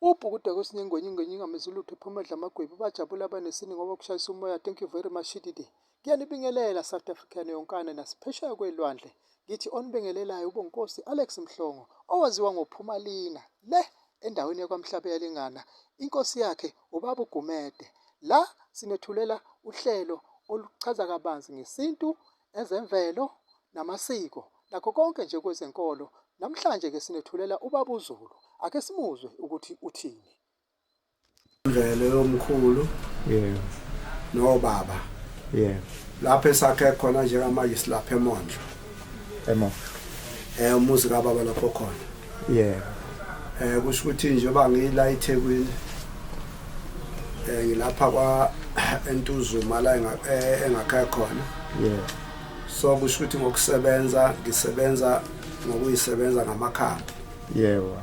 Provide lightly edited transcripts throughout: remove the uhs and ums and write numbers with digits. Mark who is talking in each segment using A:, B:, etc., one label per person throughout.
A: Ubhukuda kwesinye ingwenya ingwenya ingamezi lutho iphuma edla amagwebu bajabula abanesini ngoba kushayisa umoya thank you very much Shididi. Ngiyanibingelela South African yonkana nasiphesheya kwelwandle ngithi onibingelelayo uBonkosi Alex Mhlongo owaziwa ngoPhumalina le endaweni yakwaMhlabeyalingana inkosi yakhe ubaba uGumede. La sinethulela uhlelo oluchaza kabanzi ngesintu ezemvelo namasiko nakho konke nje kwezenkolo. Namhlanje ke sinethulela ubaba uZulu. Ake simuzwe ukuthi uthini.
B: Imvelo yomkhulu
C: Yebo.
B: nobaba
C: Yebo.
B: lapho esakhe khona njengamanje silapha eMondlo
C: Emondlo.
B: Umuzi kababa lapho khona.
C: Yebo.
B: Kusho ukuthi njengoba ngila eThekwini ngilapha kwa eNtuzuma la engakhe khona.
C: Yebo.
B: So kusho ukuthi ngokusebenza ngisebenza ngokuyisebenza ngamakhambi.
C: Yebo.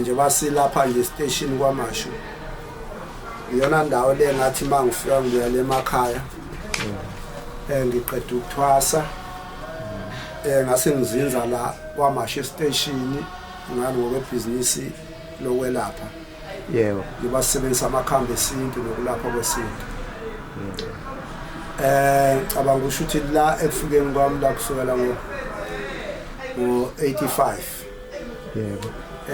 B: Njengoba silapha nje station kwaMashu. Iyona ndawo le ngathi mangifika ngibuyele emakhaya. Ngiqeda ukuthwasa. Ngase ngizinza la kwaMashu station ngani ngokwebhizinisi lokwelapha.
C: Yebo.
B: Ngibasebenzisa amakhambi esintu nokulapha kwesintu. Ngicabanga usho ukuthi la ekufikeni kwami la kusukela ngo 85.
C: Yebo.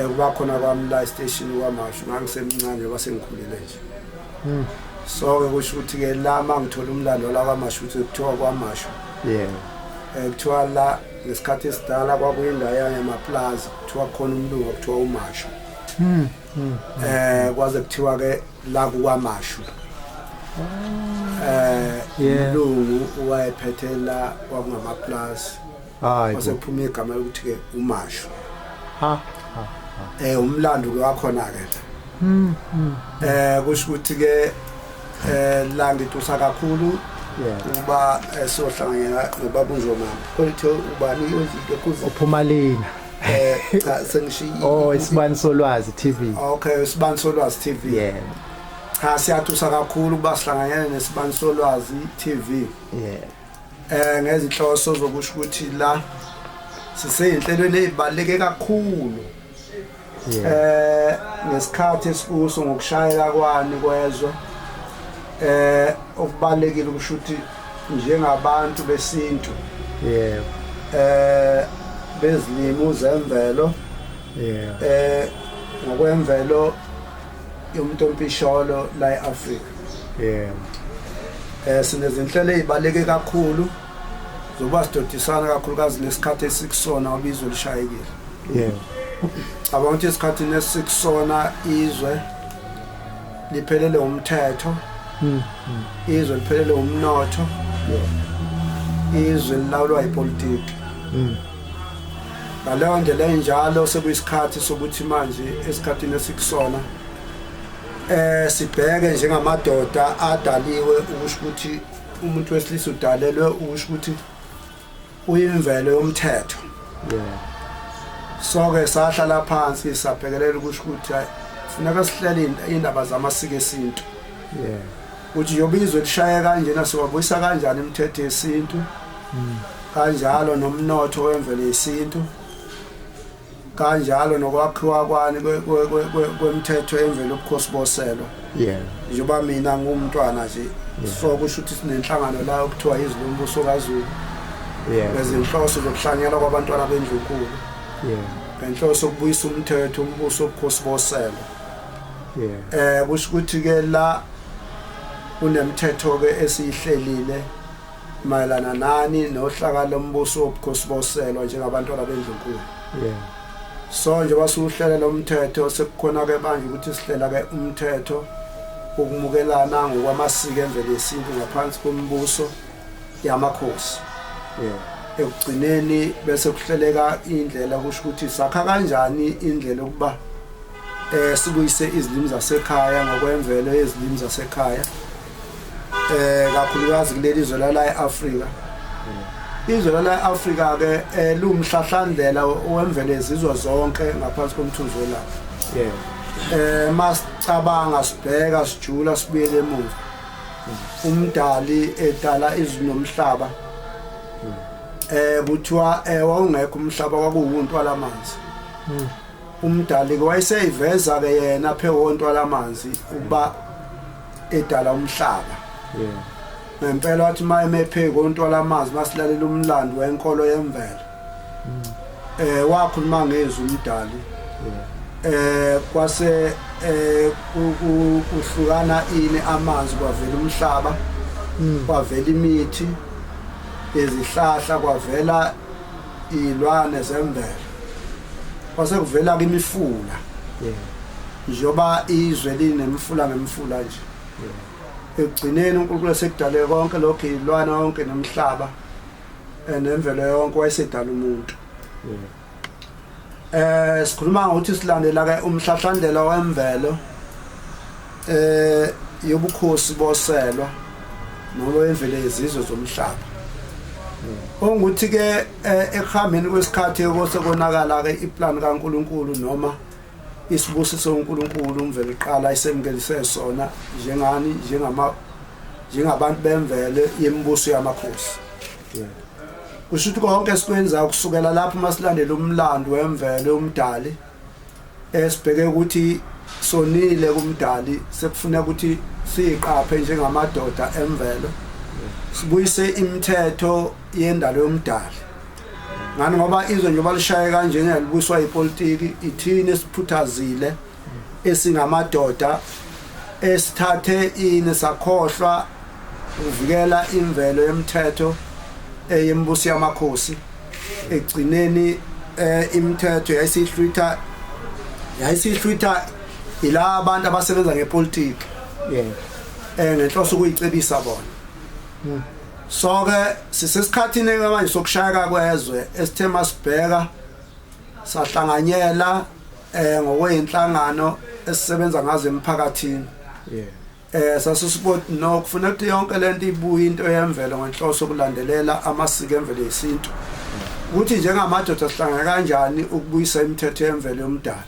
B: Kuba khona kwami la station kwaMashu ngangisemncane njengoba sengikhulile nje. So ke kusho ukuthi ke la mangithola umlando la kwaMashu ukuthi kuthiwa kwaMashu.
C: Yebo.
B: Kuthiwa la ngesikhathi esidala kwakuyindawo yangemaplaza kuthiwa khona umlungu okuthiwa uMashu. Kwaze kuthiwa ke la kuKwaMashu. Umlungu owayephethe la kwakungamaplaza.
C: Hayi.
B: Kwase kuphuma igama lokuthi ke uMashu.
C: Ha ha.
B: Umlando ke wakhona ke. Kusho ukuthi ke la ngitusa kakhulu ukuba siyohlanganyela nobaba uNjomama. Kodwa ubani uyozike kuze
C: uPhumalina.
B: Cha sengishiye.
C: Oh, Isibani Solwazi TV.
B: Okay, Isibani Solwazi TV.
C: Yeah.
B: Cha siyatusa kakhulu ukuba sihlanganyele neSibani Solwazi TV.
C: Yeah.
B: Ngezinhloso zokusho ukuthi la siseyinhlelweni ezibaluleke kakhulu. Ngesikhathi esikuso ngokushayela kwani kwezwe okubalekile ukusho ukuthi njengabantu besintu
C: yebo
B: bezilimi zemvelo
C: yebo
B: ngokwemvelo yomuntu ompisholo la eAfrika
C: yebo
B: sinezinhlelo ezibaleke kakhulu zokuba sidodisana kakhulukazi lesikhathi esikusona ngoba izwe lishayekile.
C: Yebo.
B: Cabanga ukuthi esikhathini esikusona izwe liphelele umthetho. Izwe liphelele umnotho. Izwe lilawulwa ipolitiki. Ngaleyo ndlela enjalo sekuyisikhathi sokuthi manje esikhathini esikusona sibheke njengamadoda adaliwe ukusho ukuthi umuntu wesilisa udalelwe ukusho ukuthi uyimvelo yomthetho.
C: Yeah.
B: So ke sahlala phansi sabhekelela ukusho ukuthi funeka sihlele indaba zamasiko esintu.
C: Yeah.
B: Uthi njengoba izwe lishaye kanjena siwabuyisa kanjani imithetho yesintu? Kanjalo nomnotho wemvelo yesintu. Kanjalo nokwakhiwa kwani kwemithetho emvelo ubukhosi boselo.
C: Yeah.
B: Njengoba mina ngumntwana nje so kusho ukuthi sinenhlangano la okuthiwa izwi lombuso kaZulu.
C: Yeah.
B: Ngezinhloso zokuhlanganyela kwabantwana bendlunkulu.
C: Yeah.
B: Ngenhloso yokubuyisa umthetho umbuso obukhosi boselo.
C: Yeah.
B: Kusho ukuthi ke la kunemithetho ke esiyihlelile mayelana nani nohlaka lombuso wobukhosi boselo njengabantwana bendlunkulu.
C: Yeah.
B: So njengoba siwuhlela lo mthetho sekukhona ke manje ukuthi sihlela ke umthetho ukumukelana ngokwamasiko emvelo yesintu ngaphansi kombuso yamakhosi.
C: Yeah.
B: Ekugcineni bese kuhleleka indlela kusho ukuthi sakha kanjani indlela ukuba sibuyise izilimi zasekhaya ngokwemvelo yezilimi zasekhaya. Kakhulukazi kuleli zwe la eAfrika. Izwe la eAfrika ke lumhlahlandlela wemvelo yezizwe zonke ngaphansi komthunzi welanga.
C: Yeah.
B: Masicabanga sibheka sijula sibuyele emuva. Umdali edala izulu nomhlaba. Kuthiwa wawungekho umhlaba kwakuwuntwala amanzi. Umdali ke wayeseyiveza ke yena phewontwa lamanzi ukuba edala umhlaba. Ngempela wathi uma emephe kontwa lamanzi, masilalela umlando wenkolo yemvelo, wakhuluma ngezwi umdali, kwase kuhlukana ini amanzi, kwavela umhlaba, kwavela imithi, izihlahla, kwavela izilwane zemvelo, kwase kuvela imifula, njengoba izwe linemifula ngemifula nje. Ekugcineni uNkulunkulu esekudale konke lokho, izilwane yonke nomhlaba nemvelo yonke, wayesedala umuntu. Sikhuluma ngokuthi silandela ke umhlahlandlela wemvelo yobukhosi boselwa noma wemvelo yezizwe zomhlaba, ongukuthi ke ekuhambeni kwesikhathi kosekonakala ke iplan kaNkuluNkulu noma isibusiso uNkulunkulu umvelo iqala isemukelise sona njengani, njengama njengabantu bemvelo yemibuso yamakhosi. Kusho ukuthi konke esikwenzayo kusukela lapho, masilandela umlando wemvelo yomdali, esibheke ukuthi sonile kumdali, sekufuneka ukuthi siyiqaphe njengamadoda emvelo, sibuyise imithetho yendalo yomdali. Ngani? Ngoba izwe njengoba lishaye kanjena, libuswa ipolitiki, ithini esiphuthazile esingamadoda esithathe ini sakhohlwa ukuvikela imvelo yemithetho eyembuso yamakhosi. Ekugcineni imithetho yayisihlwitha ila abantu abasebenza ngepolitiki, ngenhloso ukuyicebisa bona. So ke sisesikhathini manje sokushayeka kwezwe, esithe masibheka sahlanganyela ngokweinhlangano esisebenza ngazo emphakathini, sasisibot no kufuneka ukuthi yonke lento ibuye into yemvelo, ngenhloso ukulandelela amasiko emvelo yesintu, ukuthi njengamadoda sihlangana kanjani ukubuyisa imithetho yemvelo yomdala.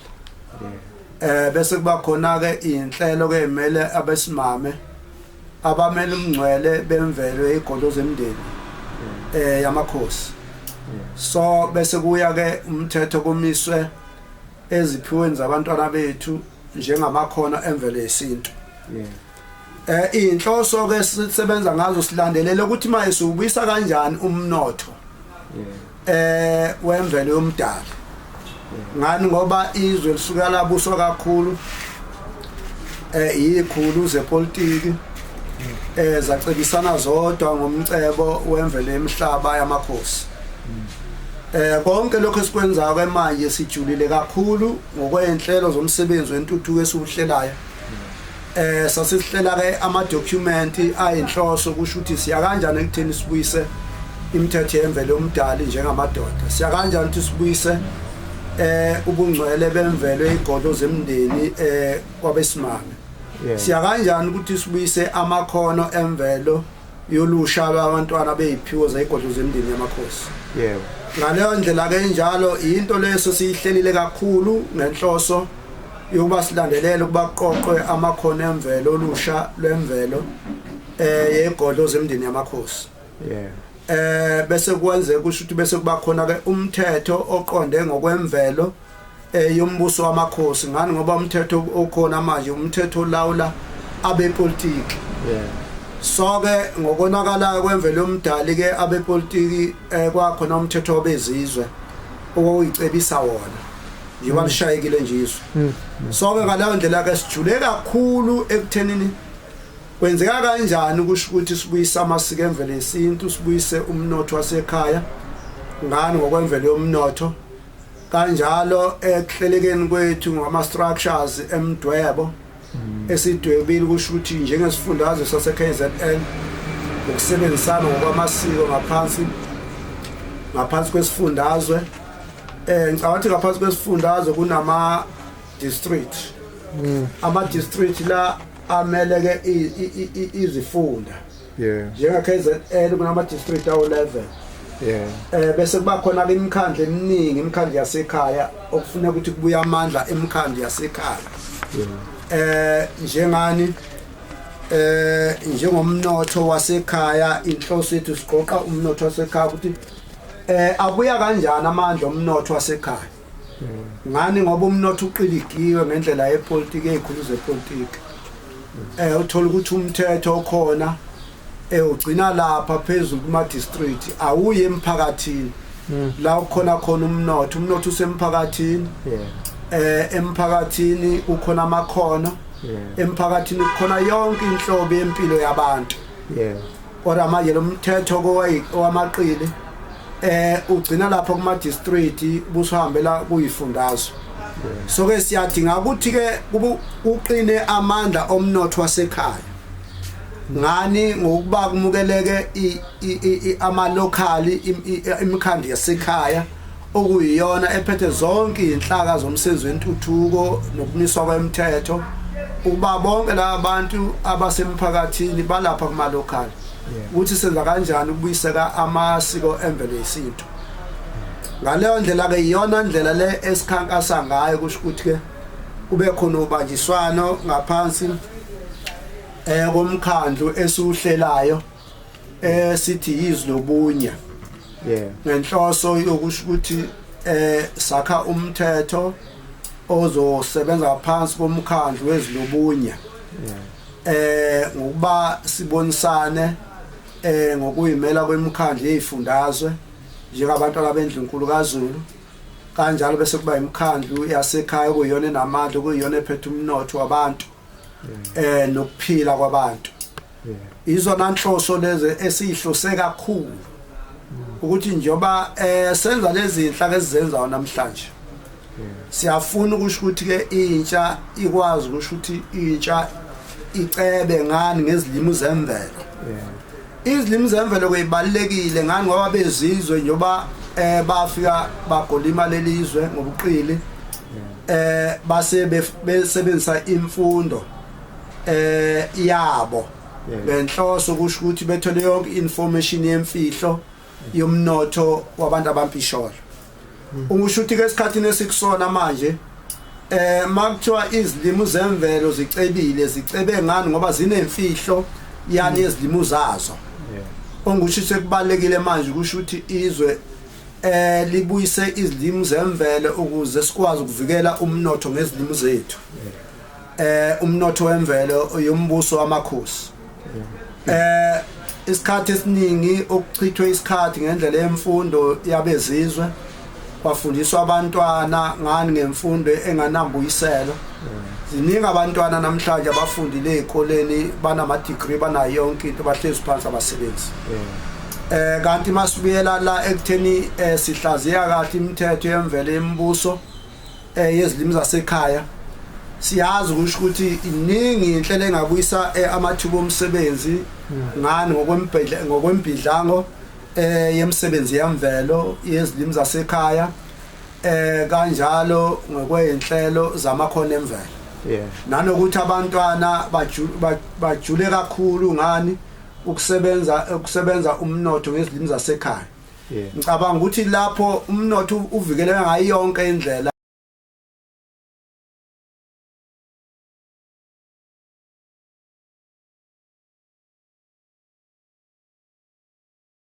B: Bese kuba khona ke inhlelo ke emele abesimame abamele umngcwele bemvelo yezigodlo zemndeni yamakhosi. So bese kuya ke umthetho kumiswe eziphiweni zabantwana bethu njengamakhono emvelo yesintu. Inhloso ke sisebenza ngazo, silandelele ukuthi manje siubuyisa kanjani umnotho wemvelo yomdala. Ngani? Ngoba izwe lisuka labuswa kakhulu ikhulu zepolitiki, zacebisana zodwa ngomcebo wemvelo yemhlaba yamakhosi. Konke lokho esikwenzayo ke manje sijulile kakhulu ngokwenhlelo zomsebenzi wentuthuko esiwuhlelayo. Sasihlela ke ama document ayinhloso, kusho ukuthi siya kanjani ekutheni sibuyise imithetho yemvelo yomdali njengamadoda, siya kanjani ukuthi sibuyise ubungcwele bemvelo igodlo zemndeni kwabesimame, siya kanjani ukuthi sibuyise amakhono emvelo yolusha lwabantwana beyiphiwo zeyigodlo zemndeni yamakhosi. Ngaleyo ndlela ke njalo into leso siyihlelile kakhulu ngenhloso yokuba silandelele ukuba kuqoqwe amakhono emvelo olusha lwemvelo yegodlo zemndeni yamakhosi. Bese kwenzeka, kusho ukuthi bese kuba khona ke umthetho oqonde ngokwemvelo yombuso wamakhosi. Ngani? Ngoba umthetho okhona manje umthetho olawula abepolitiki. So ke ngokonakala kwemvelo yomdali ke abepolitiki, kwakhona umthetho wabezizwe owawuyicebisa wona njengoba lishayekile nje izwe. So ke ngaleyo ndlela ke sijule kakhulu ekuthenini kwenzeka kanjani, kusho ukuthi sibuyise amasiko emvelo yesintu, sibuyise umnotho wasekhaya. Ngani? Ngokwemvelo yomnotho kanjalo ekuhlelekeni kwethu ngama structures emdwebo esidwebile, kusho ukuthi njengesifundazwe sase KZN ukusebenzisana ngokwamasiko ngaphansi kwesifundazwe, ngicabanga ukuthi ngaphansi kwesifundazwe kunama district, ama district la amele ke izifunda, njenga KZN kunama district awu 11. Bese kuba khona ke imikhandlu eminingi, imikhandlu yasekhaya, okufuneka ukuthi kubuye amandla emikhandlu yasekhaya. Njengani njengomnotho wasekhaya, inhloso yethu siqoqa umnotho wasekhaya ukuthi abuya kanjani amandla omnotho wasekhaya. Ngani? Ngoba umnotho uqiligiwe ngendlela yepolitiki, ezikhulu zepolitiki. Uthola ukuthi umthetho okhona ugcina lapha phezulu kuma district, awuye emphakathini la ukhona khona umnotho. Umnotho usemphakathini. Emphakathini kukhona amakhono, emphakathini kukhona yonke inhlobo yempilo yabantu. Kodwa manje lo mthetho owamaqili ugcina lapho kuma district, busuhambela kuyifundazwe. So ke siyadinga ukuthi ke kuqine amandla omnotho wasekhaya. Ngani? Ngokuba kumukeleke ama local imikhandlu yasekhaya, okuyiyona ephethe zonke izinhlaka zomsebenzi wentuthuko nokumiswa kwemithetho, ukuba bonke laba bantu abasemphakathini balapha kuma local, ukuthi senza kanjani ukubuyiseka amasiko emvelo yesintu. Ngaleyo ndlela ke, iyona ndlela le esikhankasa ngayo, kusho ukuthi ke kube khona ubanjiswano ngaphansi komkhandlu esiuhlelayo esithi yizwi lobunye, ngenhloso yokusho ukuthi sakha umthetho ozosebenza phansi komkhandlu wezilobunye, ngokuba sibonisane ngokuyimela kwemikhandlu yezifundazwe njengabantwana bendlunkulu kaZulu kanjalo, bese kuba imikhandlu yasekhaya, kuyiyona enamandla, kuyiyona ephethe umnotho wabantu nokuphila kwabantu. Izona nhloso lezi esihlose kakhulu ukuthi njengoba senza lezi inhlaka esizenzayo namhlanje, siyafuna ukusho ukuthi ke intsha ikwazi ukusho ukuthi intsha icebe. Ngani? Ngezilimi zemvelo. Izilimi zemvelo kuyibalekile. Ngani? Ngoba bezizwe njengoba bafika bagolima lelizwe ngobuqili, base besebenzisa imfundo yabo ngenhloso kusho ukuthi bethole yonke information yemfihlo yomnotho wabantu abampisholo. Ungisho ukuthi ke esikhathini esikusona manje, makuthiwa izilimi zemvelo zicebile, zicebe ngani? Ngoba zinemfihlo yani yezilimi zazo. Ongisho sekubalekile manje kusho ukuthi izwe libuyise izilimi zemvelo ukuze sikwazi ukuvikela umnotho ngezilimi zethu, umnotho wemvelo yombuso wamakhosi. Isikhathi esiningi okuchithwe isikhathi ngendlela yemfundo yabezizwe, kwafundiswa abantwana ngani? Ngemfundo enganambuyiselo. Ziningi abantwana namhlanje abafundile ezikoleni, banama degree, banayo yonke into, bahlezi phansi, abasebenzi. Kanti masibuyela la ekutheni sihlaziya kahle imithetho yemvelo yemibuso yezilimi zasekhaya, siyazi ukusho ukuthi iningi inhlelo engabuyisa amathuba omsebenzi. Ngani? Ngokwembidlango yemisebenzi yemvelo yezilimi zasekhaya, kanjalo ngokweyinhlelo zamakhono emvelo, nanokuthi abantwana bajule kakhulu. Ngani? Ukusebenza umnotho ngezilimi zasekhaya. Ngicabanga ukuthi lapho umnotho uvikeleka ngayo yonke indlela.